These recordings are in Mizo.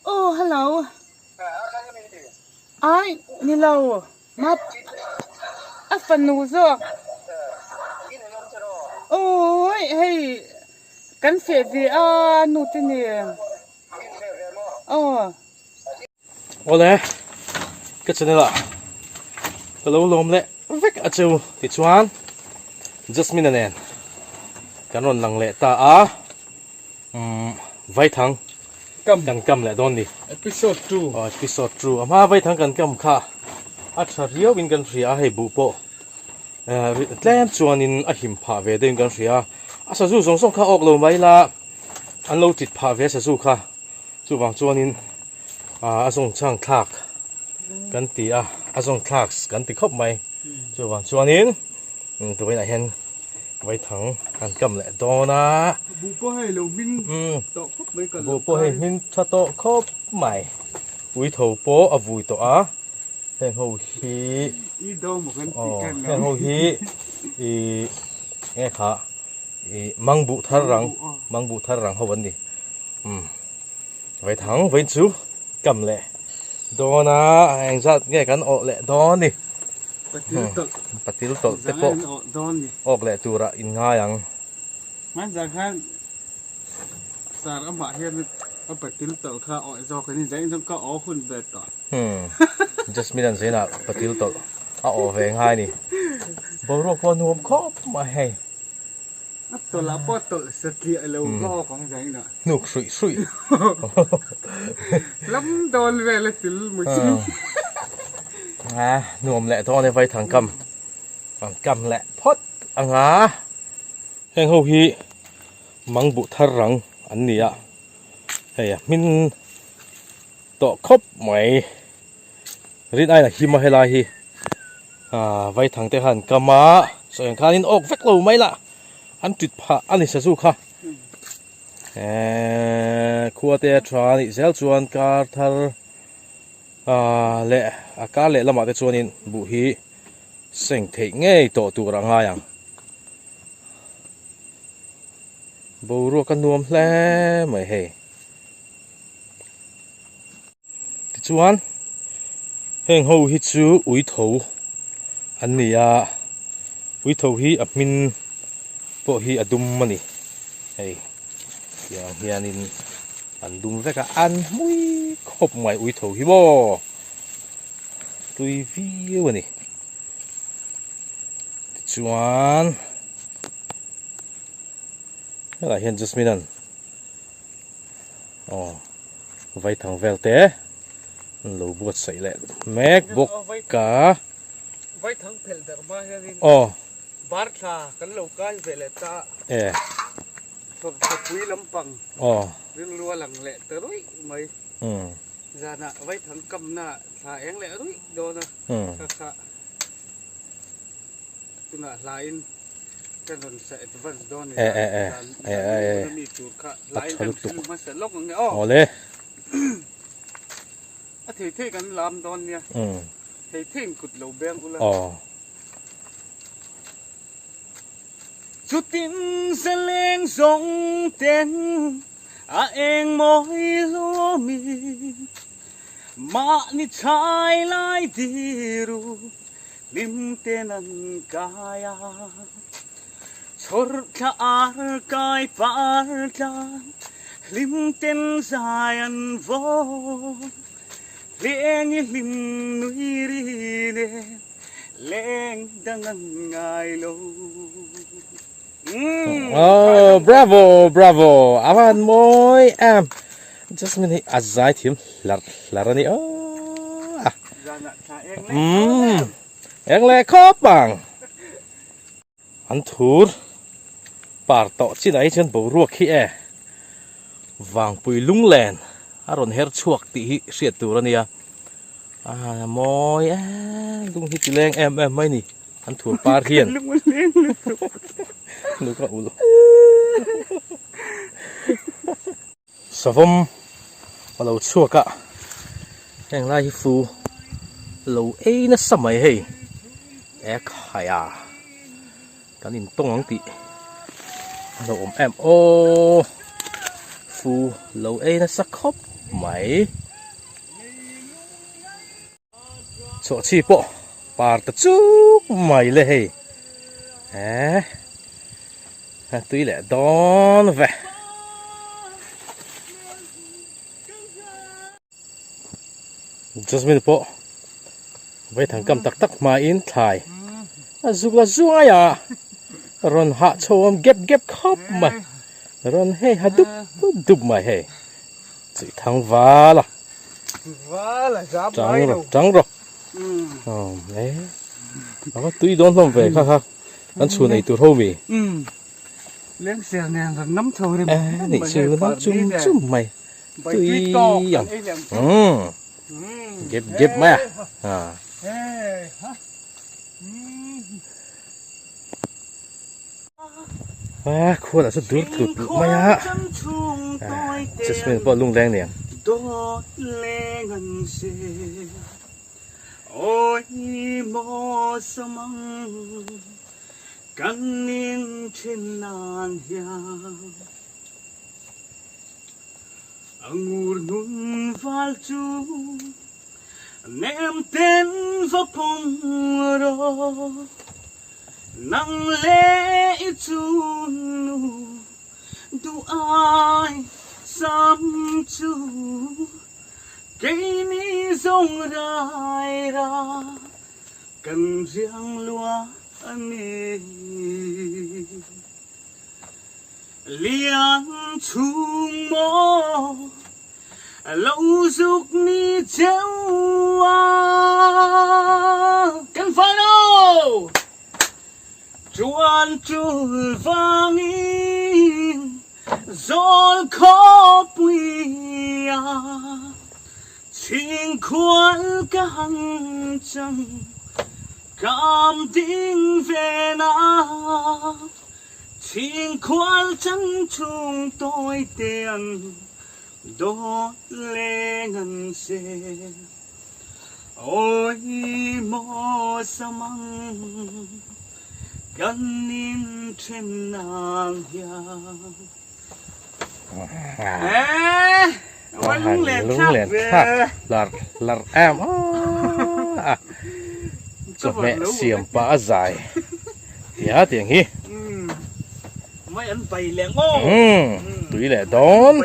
Aw hello. Ai ni lo map a fanu zawk. Awi hei kan feh ve a nu te nen. Aw. Awle ka channel ah ka lo lawm leh vek a cheu tichuan Jasmine-a nen kan rawn lang leh ta a umm Vaithang kan kam leh dawn ni. Episode 2 aw episode 2 a hma Vaithang kan kam kha a tha riau in kan hria a hei buh pawh eh tlem chuanin a him phah ve deuhin kan hria a sazu zawng zawng kha awk lo mai la an lo tit phah ve sazu kha. Chuvang chuanin a zawng chhang thlak kan ti a, a zawng thlak kan ti khawp mai. Chuvang chuanin tuainah hian vaithang an kam leh dawn a. Buh pawh hei lo hmin tawh khawp mai ka lo Buh pawh hei hmin tha tawh khawp mai. Uitho pawh a vui tawh a, heng ho hi heng ho hi ih nge kha ih mangbuh thar rang mangbuh thar rang ho an ni. Umm vaithang vawiin chu kam leh dawn a engzat nge kan awh leh dawn ni patil tawlh patil tawlh te pawh awk leh turah in ngai ang hmanzah khan sar amah hian a patil tawlh kha awh zawk a ni zain chuan ka aw hun ve tawh umm Jasmine an zainah patil tawlh a awh ve ngai ni boruak pawh a nuam khawp mai hei. A tawlh ah pawh tawlh satliah lo hlawk ang zai inah. Hnuk hruih hruih. Lam dawn vel a til mui chu. A nuam leh dawn e vaithang kam. An kam leh phawt anga. Heng ho hi mangbuh thar rang an ni a. Hei a hmin tawh khawp mai. Rin aiin a him a helai hi vaithang te khan an kam a sawi ang khanin awk vek lo mai lah an tit phah a ni sazu kha eee khua te a tha a nih zel chuan kar thar leh a kar leh lamah te chuanin buh hi seng theih ngei tawh tur a ngai ang boruak a nuam hle mai hei. Tichuan heng ho hi chu uitho an ni a, uitho hi a hmin pawh hi a dum a ni hei tiang hianin an dum vek a an hmui khawp mai uitho hi maw tui viau a ni tichuan helaiah hian Jasmine an aw vaithang vel te an lo buatsaih leh mek bawk a vaithang phelh darh hma hianin aw bar thla kan lo kai ve leh ta e thawpui lampang aw rilru a lang leh ta ruih mai zanah vaithang kamna thla eng leh ruih dawn a kha kha Tunah hlain kan rawn sa advance dawn ni Eh eh eh eh eh eh mi tur kha hlain kan hril hmasa lawk ang e aw Awle a thei thei kan lam dawn nia thei thei in kut lo beng ula aw Chutin zaleng zawng ten a eng mawi lawmi mahni chhai lai diru Hlim ten an kai a, chhawr thla ar kai par tlan, hlim ten zai an vawn, hleng i hlim nui ri nen, leng dang an ngai lo. Oh, bravo, bravo. Avan mawi em. Jasmine hi a zai thiam hlar hlar a ni. Oh. Mm. Eng le khawp ang. An thur par tawh chin ah hi chuan boruak hi e. Vangpui lunglen a rawn her chhuak tih hi hriat tur a nia. A mawi em lung hi ti leng em em mai ni. An thur par hian. Nuka ul. Savawm a lo chhuak a, heng lai hi fu lo ei nasa mai hei ek hai a kan intawng ang tih a lo awm em aw fu lo ei nasa khawp mai. Chawhchhi pawh par ta chuk mai le hei eh a tui leh dawn ve. Jasmine pawh vaithang kam tak tak hmain thlai a zuk la zuai a rawn hah chho awm gep gep khawp mai rawn hei ha dup dup mai hei chih thang val a tang rawh tang rawh e a va tui dawn hlawm ve kha kha kan chhun ei tur ho mi lengser nen rawn nam chho rim e nih chu nam chum chum mai tui ang umm gep gep mai a a khual ah chu dur tlut tlut mai a jasmine pawh lungleng nen. A ngur nun val chu nem ten va pawm rawh Nang le i chun nu duh ai sam chu Keini zawng rai ra kan riang lua a ni. Lian chung maw lo zuk ni cheu a. Kan final! Tuan tul vangin zawl khawpui a chhingkhual ka han chang kam ding ve na. Chhingkhual chang chung tawi te ang dawt leng an se. Awi maw samang kan in then nang hian. Lunglen thlak larh larh em a chawhmeh siam pah a zai tia tiang hi tui leh dawn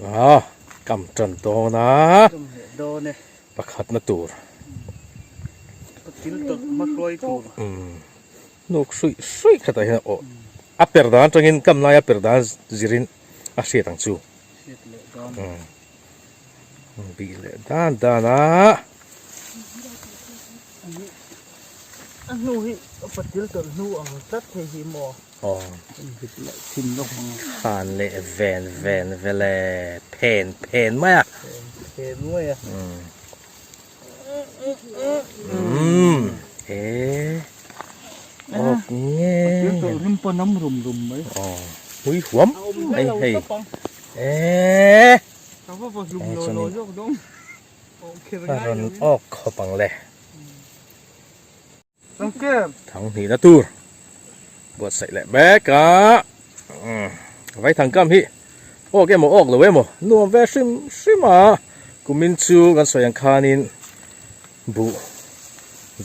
a kam tan dawn a pakhat na tur Hnuk hruih hruih khatah hian aw a per dan atangin kam laia per dan zirin a hriat ang chu. Bih leh dan dan a. A hnu hi patil tawlh hnu ang tlat thei hi maw? Aw. Khan leh ven ven vele phen phen mai a. Phen phen mai a. Ui huam mai hei eee a rawn awk khawp ang le thang hnihna tur buatsaih leh mek a vaithang kam hi awk emaw awk lo emaw nuam ve hrim hrim a kumin chu kan sawi ang khanin buh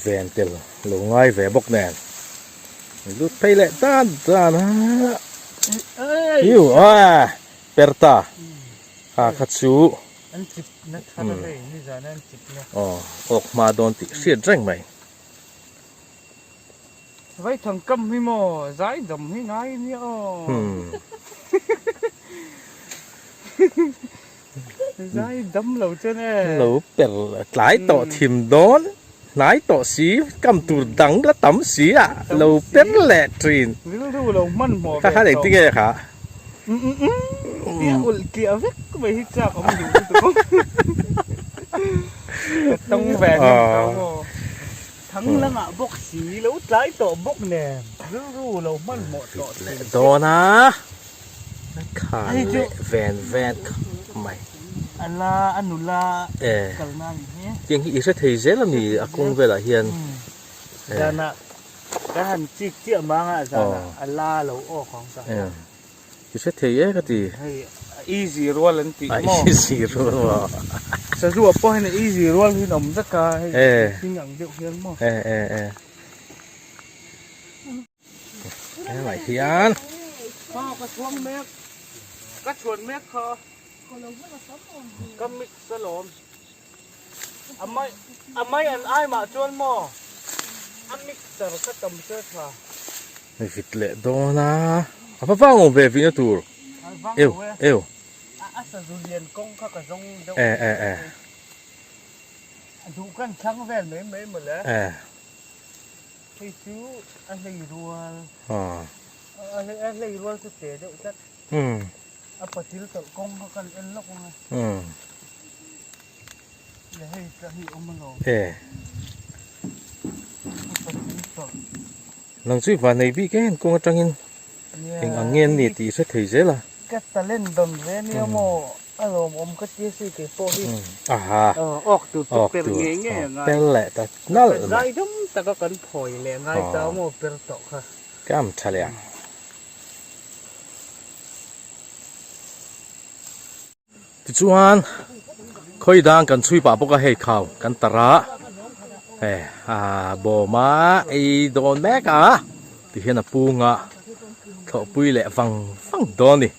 ven tel lo ngai ve bawk nen lut phei leh dan dan a iu a perta kha kha chu aw awk hma dawn tih hriat reng mai. Vaithang kam hi maw zai dam hi ngai nia aw. Zai dam lo chuan e. Lo per tlai tawh thim dawn hnai tawh si kam tur dang la tam si a lo per leh thin. Rilru lo hmanhmawh ve tawh. Kha kha engtin nge kha. Tia ulh tliah vek mai hi chak awm duh lutuk. Ka tawng ve hnem tawh maw. Thang langah bawk si lo tlai tawh bawk nen rilru lo hmanhmawh tawh thin leh dawn a khan leh ven ven khawp mai. A la a nula kalna a nih hi. Tiang hi i hre thei zel a mi a kawng velah hian. Zanah. Kan han chik chiah mang a zanah a la lo awk ang ta. I hre thei e ka ti. Hei a easy rual an tih maw? A easy rual maw? Sazu ah pawh hian a easy rual hi an awm vek a hei thing ang deuh hian maw? E e e. Helai hian. Kha ka chhuang mek. Ka chhuan mek kha. Ka mix alawm. A mai a mai an ai mah chuan maw a mixer ka tam se tha. Vit leh dawn a. A va vang awm ve vihna tur. Eu eu. A sazu lian kawng kha ka zawng deuh. E e e. A duh kan thlang vel mai mai mawle. E. Hei chu a hlei rual. A hlei rual chu te deuh tlat. A patil tawlh kawng kha kan en lawk ang e. Le hei tla hi awm alawm. E. A patil tawlh. Nang chu i van nei bik em kawng atangin eng ang nge an ni tih i hre thei zel a. Ka talent dawn ve ania maw a lawmawm ka tia si kei pawh hi. Aha. Awk tur chu per ngei ngei a ngai. Per leh ta nalh mai. Zai dam taka kan phawi leh ngai ta maw per tawh kha. Ka am tha leh ang. Tichuan khawi dang kan chhui pah bawk a hei khau kan tar a hei ah bawm a ei dawn mek a tihian a pung a thlawhpui leh vang vang dawn a ni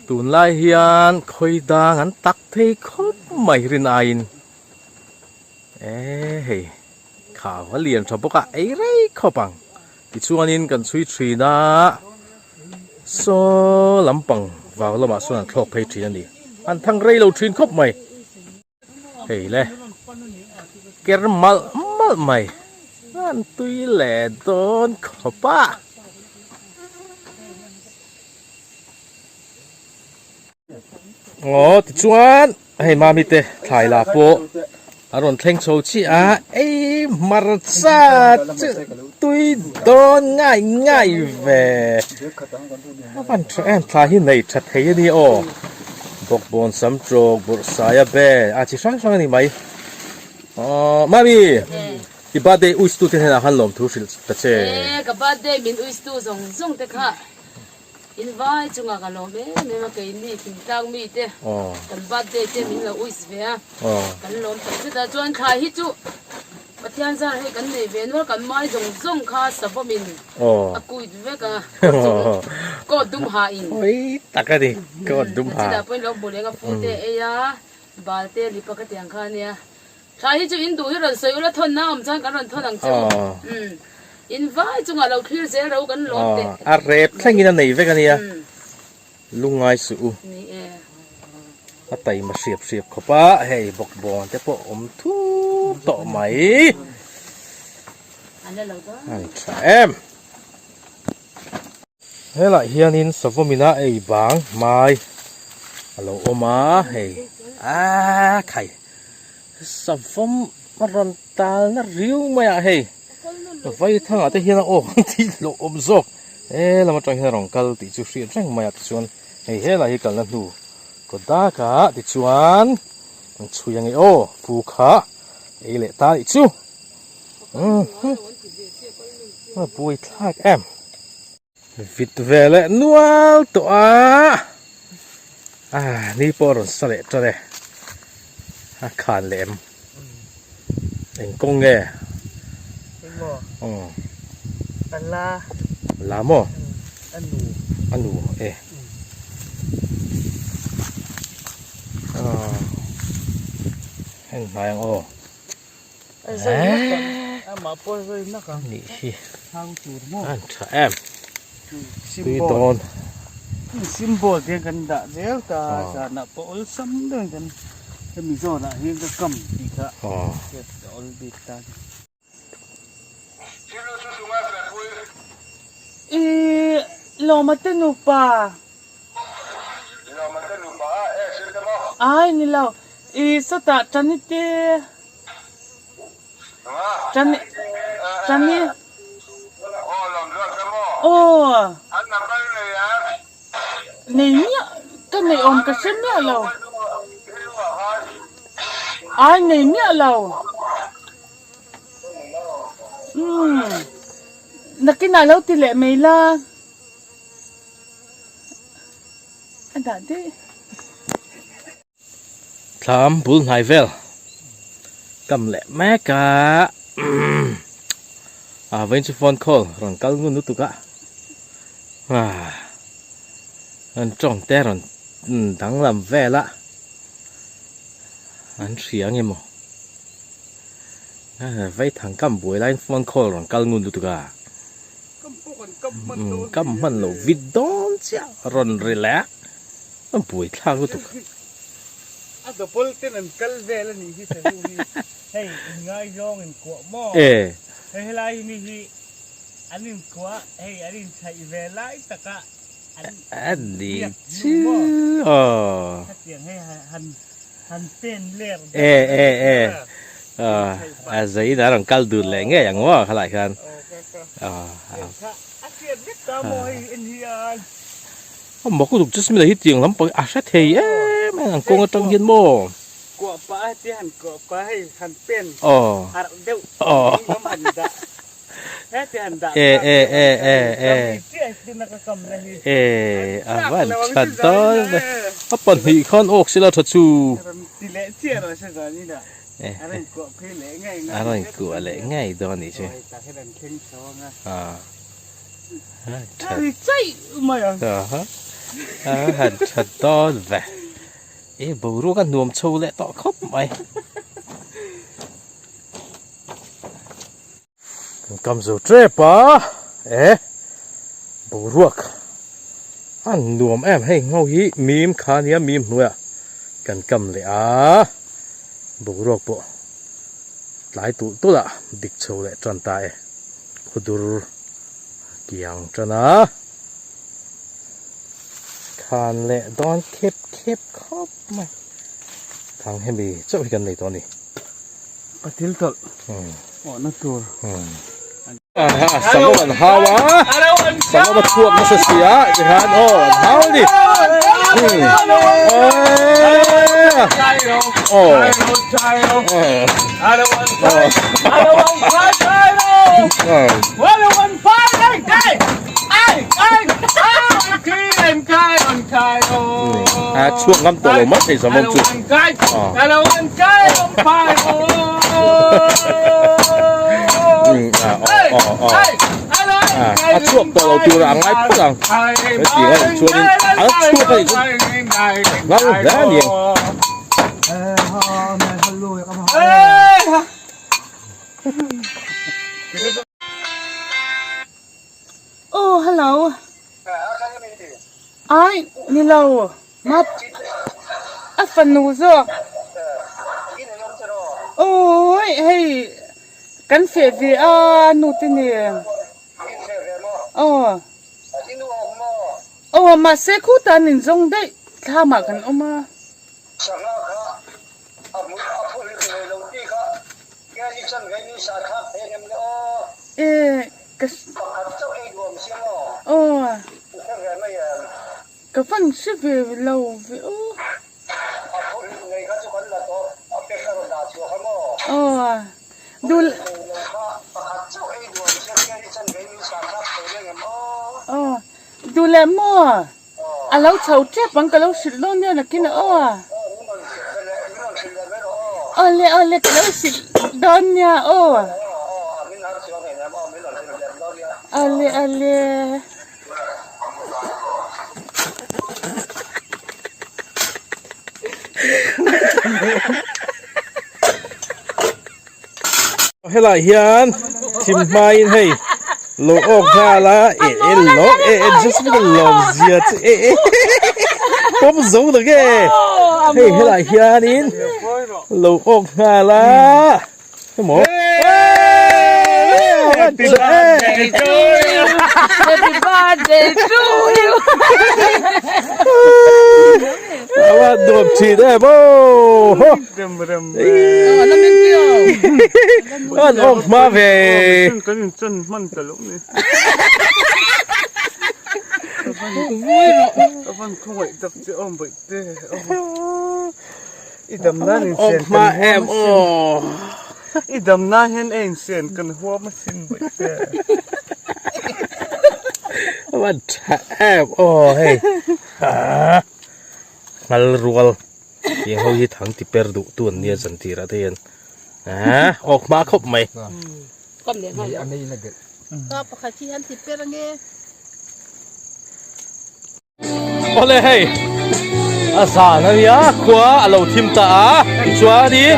tunlai hian khawi dang an tak thei khawp mai rin aiin e hei khau a lian tha bawk a ei rei khawp ang. Tichuanin kan chhui thin a, saw lampang vau lamah sawn an thlawk phei thin a ni. An thang rei lo thin khawp mai. Hei le, ker malh malh mai. An tui leh dawn khawp a. Aw tichuan hei mami te thlai la pawh a rawn thleng chho chiah a ei hmarcha chu tui dawn ngai ngai ve a van tha em thla hi nei tha thei a ni aw bawkbawn sam tawk bawrhsaia bel a chi hrang hrang a ni mai aw mami i birthday wish tu te hnenah khan lawmthu hrilh ta che. E ka birthday min wish tu zawng zawng te kha. In vai chungah ka lawm em em a, keini thingtlang mite kan birthday te min lo wish ve a, kan lawm tak zet a, chuan thla hi chu Pathian zar hei kan nei ve nual, kan mai zawng zawng kha savawmin a kuit vek a, coat dum ha in. Oi tak a ni, coat dum ha. Chutah pawhin lo hmu leng a fu te ei a, bal te lipa ka tiang kha ania. Thla hi chu in duh hi rawn sawi ula thawn na awm chuan kan rawn thawn ang che u. In vai chungah lo thlir zel ro kan lawm teh. A rep thlengin a nei vek a nia. Lungngai suh u. Ni e. A taima hriap hriap khawp a, hei bawkbawn te pawh awm thur tawh mai. An la lo dawn. An tha em. Helaiah hianin savawmina ei bang hmai a lo awm a hei aaa khai savawm a rawn tal na riu mai a hei vaithangah te hian a awk ang tih lo awm zawk he lam atang hian a rawn kal tih chu hriat reng mai a tichuan hei helai hi kalna hnu kawt dak ah tichuan an chhui ange aw fu kha ei leh ta nih chu. A buai thlak em. Vit ve leh nual tawh a. Ah ni pawh a rawn sa leh tan e. A khan leh em. Eng kawng nge? Engmaw? Umm. A la. La maw? A nu. A nu e. Ah. Heng hnai ang aw. Nih hi an tha em tui dawn symbol te kan dah zel ta zanah pawh awlsam deuhin kan hemi zawnah hian ka kam tih kha hriat a awl bik ta a ni. Ih Lawma te nupa. Ai ni lo ih sawtah Tani te. Tani Tani Aw Nei miah ka nei awm ka hre miah lo Ai nei miah lo Umm. Nakinah lo ti leh mai la. A dah daih. Thlam bul hnai vel kam leh mek a a vawiin chu phone call rawn kal ngun lutuk a an tawng te rawn danglam vel a an hria nge maw vaithang kam buai laiin phone call rawn kal ngun lutuk a kam hman lo vit dawn chiah rawn ri leh a. A buai thlak lutuk. A double ten an kal vel a nih hi sazu hi hei in ngaizawng in kuah maw hei helai mi hi an in kuah hei an in chhaih ve lai taka an biak hnu maw khatiang hei han han pen ler deuh a zei in a rawn kal dun leh ngei ang maw khalai khan a hriat vek ta maw hei en hian. A mak lutuk chu smila hi tiang lampang hi a hre thei em em ang kawng atang hian maw. Kuah pah a tia han kuah pah hei han pen harh deuh ding lam han dah hetia han dah e e e e e e a van tha dawn ve a pahnih khan awk sila tha chu ti leh chiah rawh se zan in ah a rawn kuah phei leh ngei a rawn kuah leh ngei dawn a nih chu tah hian an thleng chho ang a. Han tha dawn ve e boruak a nuam chho leh tawh khawp mai kan kam zo tep a e boruak a nuam em hei ngho hi mim kha nia mim hnuaiah kan kam leh a boruak pawh tlai tulh tulh a dik chho leh tan ta e. Khudur kiang tan a, khan leh dawn khep khep khawp mai. Thang hemi chauh hi kan nei tawh a ni. Patil tawlh awhna tur. Sangawm an hau a, sangawm a chhuak nasa si a, tikhan aw an hau a ni. Aw. A chhuak ngam tawh lo mai thei sangawm chu. A chhuak tawh lo tur a ngai phawt ang hetiang a nih chuanin a chhuak a nih chu ngang hle a ni ang. Oh hello ai ni lo Mat a fanu zawk awi hei kan feh ve a nu te nen aw aw mahse khutah an inzawng daih thlamah kan awm a. E ka aw. Ka van hre ve lo ve aw. Aw dul aw dul eh maw a lo chho tep ang ka lo hrilh dawn nia nakin ah aw awle awle ka lo hrilh dawn nia aw awle awle. Helai hian thim hmain hei lo awk nghal a e e lo e e just a lawm zia chu e e pawm zo tak e hei helai hianin lo awk nghal a. Emaw. Happy birthday to you. Happy birthday to you. Awa nuam thin em aw. Rem rem. An awk hma ve. Kan in chan hman ta lo ni. Ka van khawngaih tak che awm baih te. I dam nan in sen kan huam asin. I dam nan hian a in sen kan huam asin baih te. Avan tha em aw hei ngal rual tiang ho hi thang ti per duh tu an nia zan tirah te hian awk hma khawp mai. Awle hei a zan a nia khua a lo thim ta a tichuanin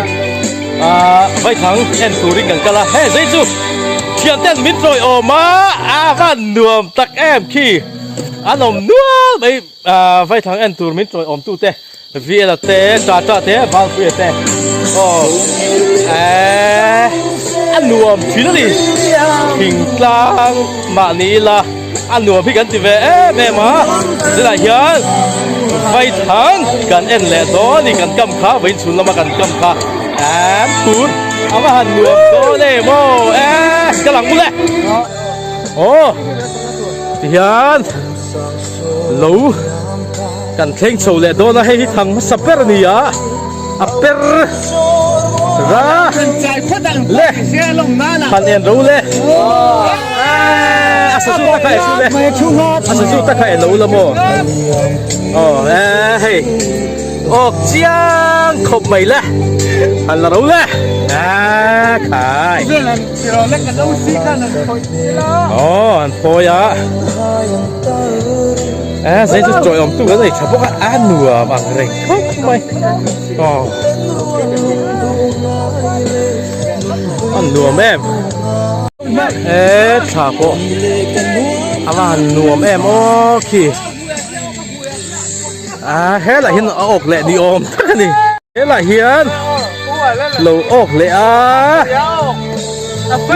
ah vaithang en turin kan kal a hei zai chu thian ten min tawi awm a a van nuam tak em khi an awm nual mai ah vaithang en tur min tawi awm tu te. Viela te, Tata te, Valpuia te aw eeh a nuam thin a ni. Thingtlang mahni ila a nuam hi kan ti ve em em a, tunah hian Vaithang kan en leh dawn a ni, kan kam kha vawiin chhun lama kan kam kha emm tur a va han nuam dawn em aw eeh ka lang bul e aw tihian. Lo kan thleng chho leh dawn a, hei hi thang hmasa ber a ni a, a per ra le han en ro le a sazu ta kha e chu le a sazu ta kha e lo la maw aw e hei awk chiang khawp mai le han la ro le a khai. Aw an phawi a a zai chu chawi awm tu kan nei tha bawk a a nuam ang reng khawp mai aw a nuam em e thla pawh a va han nuam em aw khi a helai hian a awk leh ni awm tak a ni. Helai hian lo awk leh a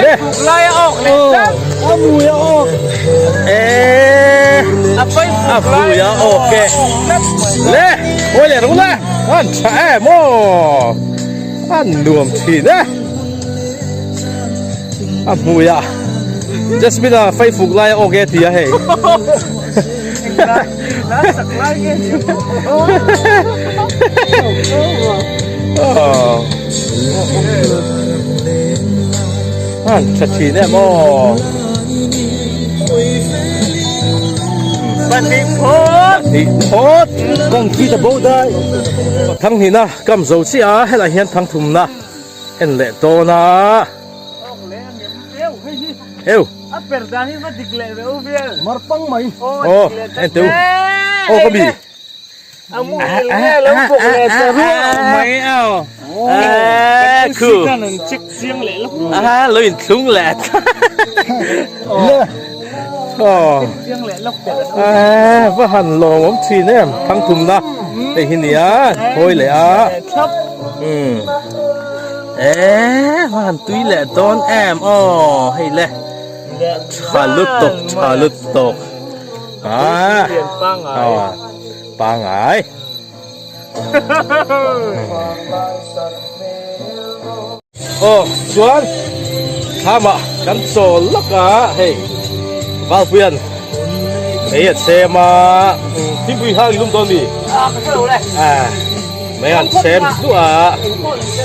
le e a vui a awk e le hawi leh ru le an tha em aw an nuam thin e a hmui a Jasmine a faifuk lai a awk e ti a hei. An tha thin em aw. Pahnih phawt. Kawng khi ta bo dai. Thang hnihna kam zo chiah a helai hian thang thumna en leh dawn a. Eu. A per dan hi va dik leh ve u vel. Mar pang mai. Aw, en teu. Aw ka bi. A mu il nge lo bawk leh ta ruah mai aw. Eh, khu. Kan an check chiang leh lawk. A lo in thlung leh. Aw. Chiang leh lawk te. Eh, va han lawm awm thin em. Thang thum na. Hei hi nia, hawi leh a. Um. Eh, va han tui leh dawn em aw hei le tha lutuk tha lutuk ah aw pangai aw chuan thlama kan chawl lawk a hei Valpuian mei a chhem a thingpui hang i lum dawn mi ah. Mai an chhem hluah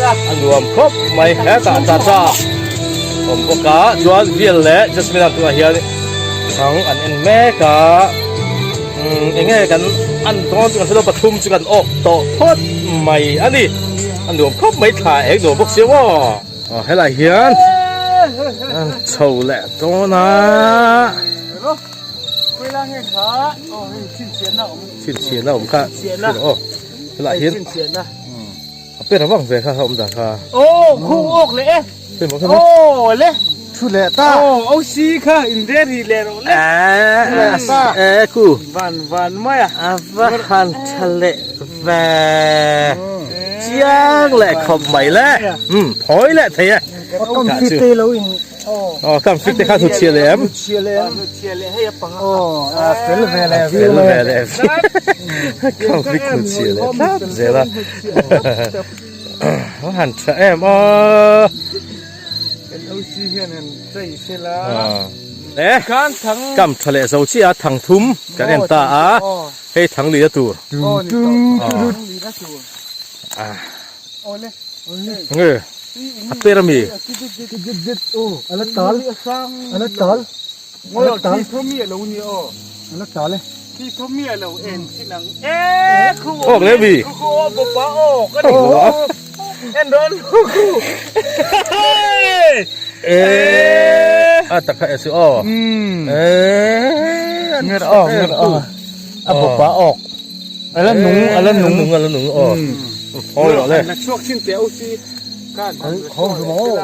a, a nuam khawp mai hetah cha cha awm bawk a, chuan Bill leh Jasmine-a tunah hian thang an en mek a, umm eng nge kan an dawn chu kan hre lo pathum chu kan awk tawh phawt mai a ni, a nuam khawp mai thla eng nuam bawk sia maw. Aw helai hian an chho leh dawn a. Chhinchhiahna awm kha aw. Helai hian a per vang ve kha awm dan kha. Aw khung awk leh e. Aw le. Thu leh ta. Aw OC kha in re ri leh rawh le. E ku. Van van mai a. A va han tha leh ve. Chiang leh khawp mai le. Um phawi leh thei e. Kam fit te lo in Aw kam fit te kha thu chhia leh em. Chhia leh em. Chhia leh hei a panga. Aw a fel ve leh fel ve leh. Kam fit thu chhia leh thlap zel a. A han tha em aw. LOC hian han chei sela. E kam tha leh zo chiah a thang thum kan en ta a hei thang lih na tur. Nge a per ami. Ala tal ala tal. Ngawi rawh thi tho mi alo ni aw. Ala tal e. Thi tho mi alo en chin ang e khu Awk le mi. Khu khu aw bawpa aw ka ni en rawh khu khu. E a tak kha e su aw. E Ngar aw ngar aw. A bawpa awk. Ala nung ala nung. Nung ala nung aw. Aw rawh le. La chhuak chin teh au si. Khan Khawng hlum ang aw.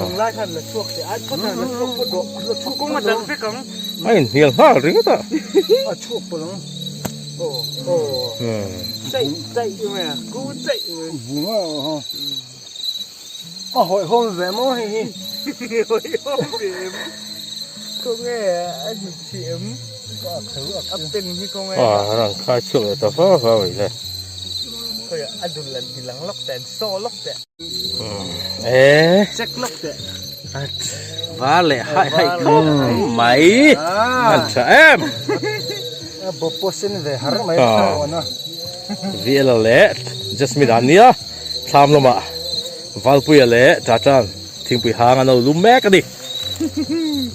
Nung lai khan la chhuak teh a phawt la chhuak phawt rawh. La chhuak kawng a dal vek ang. A inhnial nghal ringawt a. A chhuak pawlh ang. Aw aw. Chaih chaih mai a ku chaih mai. Vung a aw ha. A hawihhawm ve maw hei hi. Hawihhawm ve em. Khawnge a ni thih em. A pen hi khawnge. A rawn khai chhuak leh ta va va mai le. Khawiah a dul an ti lang lawk teh an saw lawk teh. E. Check lawk teh. Va leh haih haih khawp mai. An tha em. A bawp pawh sen ve har mai a tha. Vela leh Jasmine an nia. Thlam lamah Valpuia leh Tatan thingpui hang an lo lum mek a ni.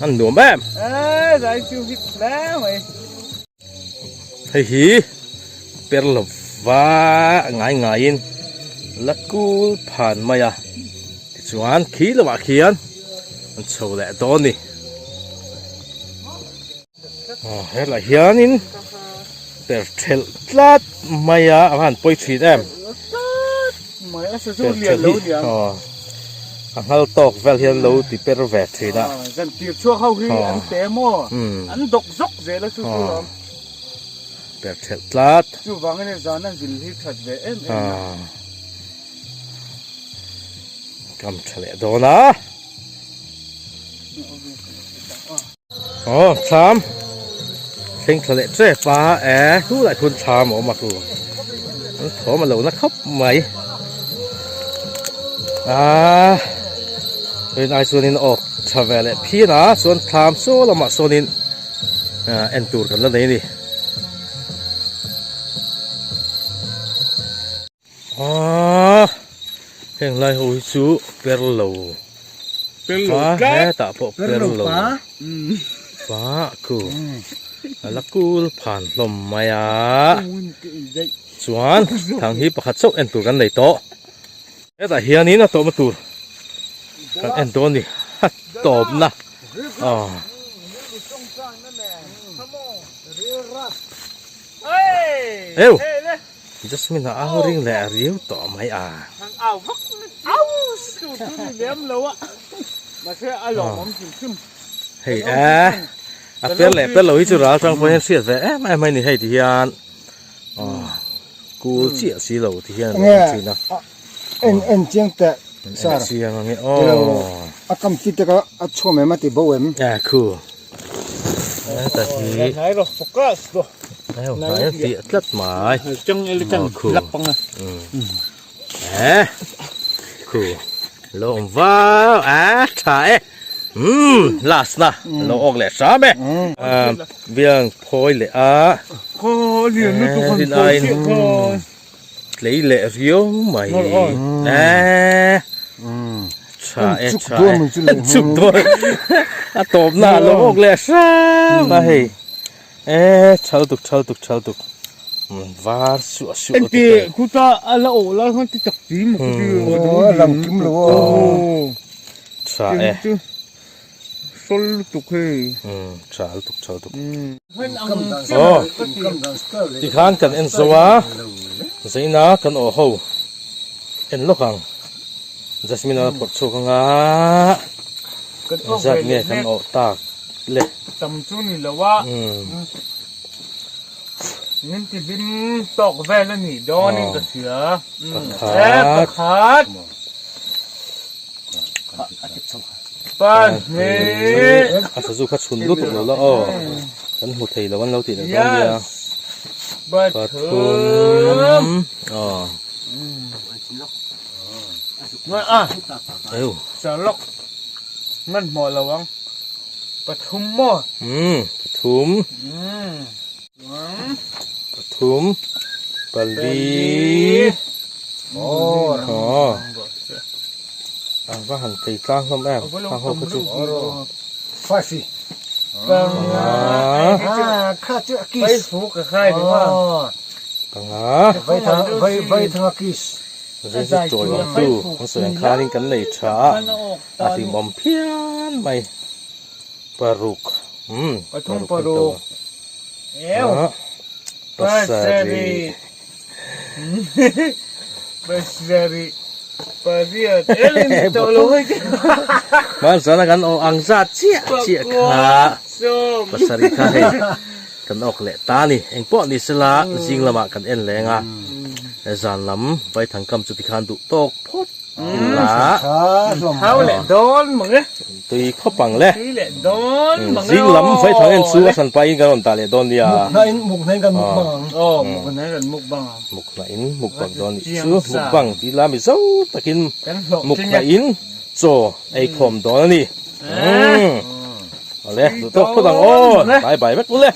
An nuam em. Zai chu hit hle mai. Hei hi per lova ngai ngaiin la kul phan mai a. Tichuan khi lamah khian an chho leh dawn a ni. Helai hianin per thelh tlat mai a a han pawi thin em per thelh hi aw a nghal tawk vel hian lo ti per ve thin a zan tir chhuak ho hi an te maw an dawk zawk zel a chu chu lawm per thelh tlat chuvangin zan a zil hi that ve em em a kam tha leh dawn a. Aw thlam thleng thla leh tep a e tunah khian thlam a awm a chu an thawm a lo na khawp mai aaa rin ai chuanin awk tha ve leh phian a chuan thlam saw lamah sawnin en tur kan la nei a ni. Aaa heng lai ho hi chu per lo pa hetah pawh per lo pa khu a la kul phan hlawm mai a chuan thang hi pakhat chauh en tur kan nei tawh hetah hianin a tawpna tur kan en dawn a ni a tawpna aw. Eu. Jasmine a au ring leh a riau tawh mai a. Au vak au su chu ni lem lo a. Mahse a lawmawm hrim hrim. Hei e a per leh per lo hi chu ral tang pawh hian hriat ve em em mai ni hei ti hian aw kul chiah si lo ti hian a lo awm thin a. En en chiang teh sir. En chiang ang e aw. A kam fit te kha a chhuam em a ti bo em. E khu. Heta hi Hnai rawh focus rawh. Hei hnai a fiah tlat mai. Chang ele chang lak pang a. E khu lo awm vau a tha e. Um last na lo awk leh hram e. Biang phawi leh a. Khaw lian lutuk han phawi chiah khaw. Tlei leh riau mai e tha e tha e chuk dawn a tawp na a lo awk leh hrang a hei e thal tuk thal tuk thal tuk var suah suah tuk e khuta a la awh lai khan ti tak ti maw khuti a lang kim lo aw tha e Sawl lutuk hei. Umm tha lutuk tha lutuk. Aw tikhan kan en zo a zaina kan aw ho en lawk ang Jasmine a phawrh chhuak anga engzat nge kan awh tak le. Tam chu ni lo a min ti hlim tawk vel a nih dawn in ka hria. Pakhat. Pahnih. A sazu kha chhun lutuk lo la aw. Kan hmu thei lo an lo tih leh dawn nia. Pathum. Aw. Eu. Charlock. Ngan hmuh lo ang. Pathum maw? Um, pathum. Pathum. Pali. Aw. A va han thei tlang hlawm em. Thang ho kha chu. Five. Panga. Ah, kha chu a kiss. Vai fu ka khai ni ma. Panga. Vai thang vai vai thang a kiss. Zin chu chawi awm tu an sawi ang khanin kan nei tha a, a hlimawm phian mai. Paruk. Umm Pathum paruk kan to. paruk. Eu. Ah, pasarih. Pasarih. Pariat. Elin to lo hei. Hmanzana kan awh ang zat chiah chiah kha pasarih kha hei kan awk leh ta a ni. Engpawh ni sela zing lamah kan en leng a, zan lam vaithang kam chu tikhan duh tawk phawt ila. Thau leh dawn mang e. Tui khawp ang le. Tui leh dawn mang e. Zing lam vaithang en chu a hran pahin kan rawn dah leh dawn nia. Muk hnahin muk hnahin kan muk bang ang. Aw muk hnahin kan muk bang ang. Muk hnahin muk bang dawn nih chu muk bang tih la mizo takin muk hnahin chaw ei khawm dawn a ni. Awle duh tawk phawt ang aw. Bye bye vek u le.